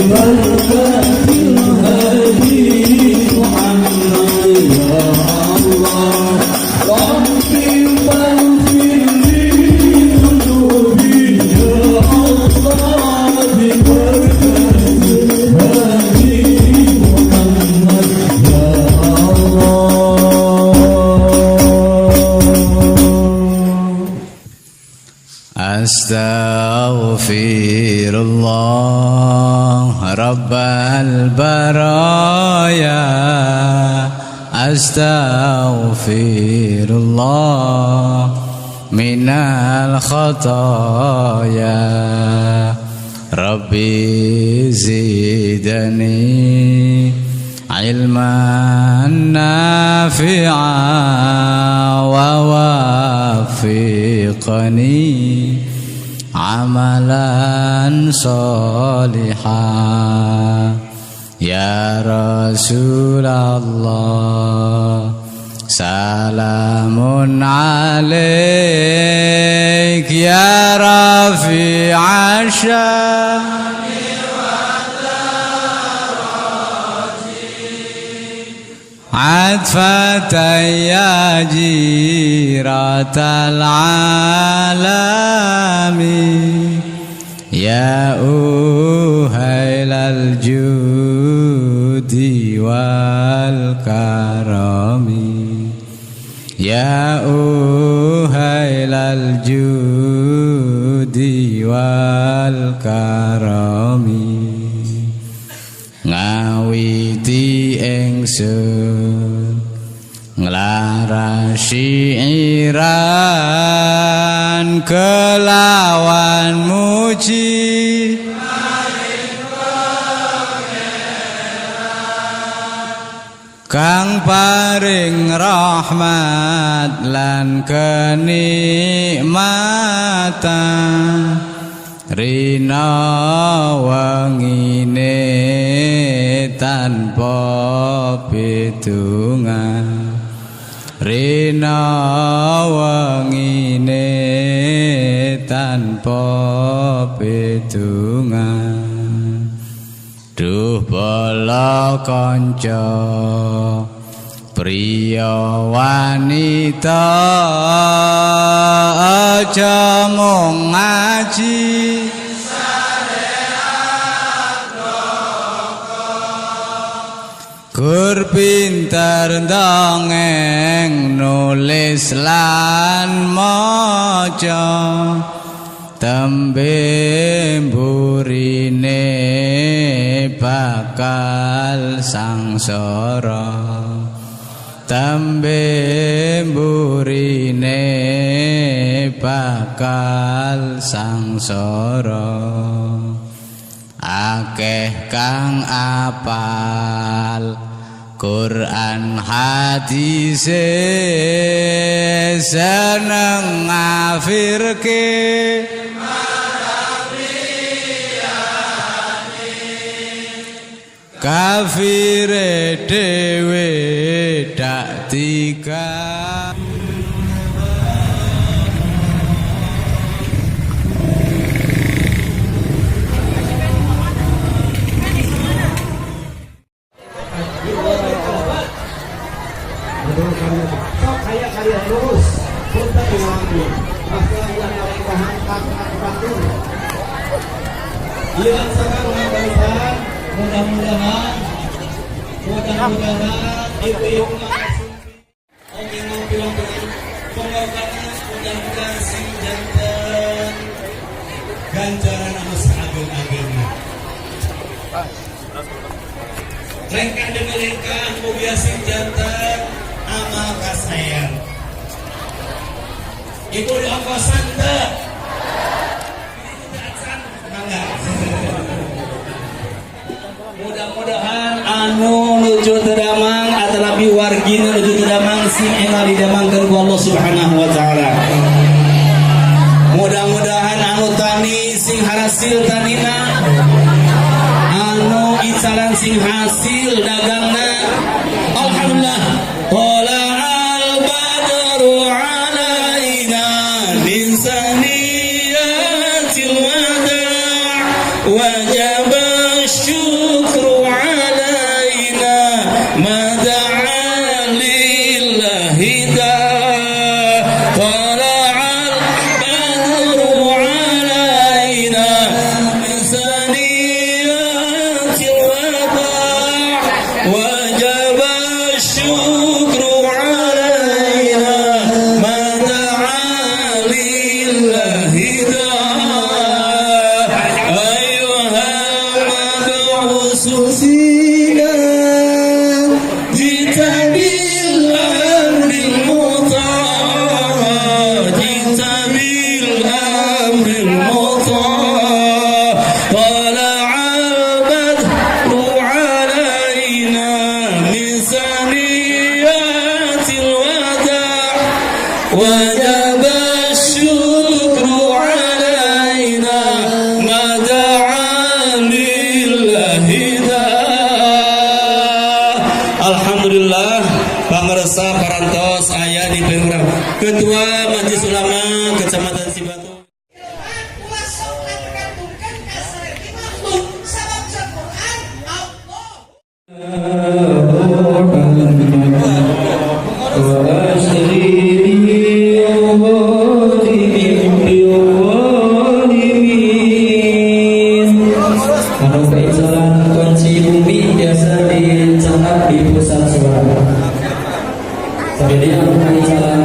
ببركة الهادي محمد يا الله. ربي فاغفر لي ذنوبي يا الله ببركة الهادي محمد يا الله. أستغفر الله رب البرايا، أستغفر الله من الخطايا. ربي زدني علما نافعا ووفقني عملا صالحا. يا رسول الله، سلام عليك يا رفيع الشان. عطفة يا جيرة العالم، يا أهيل الجود والكرم، يا أهيل الجود والكرم. Ngawiti ingsun nglarasi iran kelawan muji kang paring rahmat lan kenikmatan rina wengine tanpa pitungan, rina wengine tanpa pitungan. Duh bala kanca priya wanita, aja mung ngaji gur pinter dongeng, nulis lan maca, tembe mburine bakal sangsara, tembe mburine bakal sangsara. Akeh kang apal Quran hadise seneng ngafirke kafire dhewe dak tiga. Sok kaya kalian lurus, punten diwanggu. Masalah yang ngalengkahan tak batur. Iya, sekarang mudah-mudahan, mudah-mudahan, mudah-mudahan ibu-ibu ngomong dengan pengorbanan, mudah-mudahan sing janten ganjaran anu saageng-agengna. Lengkah demi lengkah mugia sing janten amal kasaean. Ibu di ongkosan teu? Mangga. Mudah-mudahan anu nuju teu damang atanapi wargina nuju teu damang sing enggal didamangkeun ku Allah Subhanahu wa taala. Mudah-mudahan anu tani sing hasil tanina, anu icalan sing hasil dagangna. Alhamdulillah. Thala'al badru alaina min saniyatil wada' wajaba. خصوصنا جئت بالأمر المطاع، جئت بالأمر المطاع. طلع البدر علينا من ثنيات الوداع، وجب الشكر علينا ما دعا لله داع. Alhamdulillah, pangersa parantos aya di payun Ketua Majelis Ulama Kecamatan Cibatu. Ulah sok tergantungkan ka salaki makhluk, sabab Quran Allah. وأشغلي الظالمين. Anu kaicalan kunci bumi biasa dicatat di pusat suara. Jadi anu kaicalan.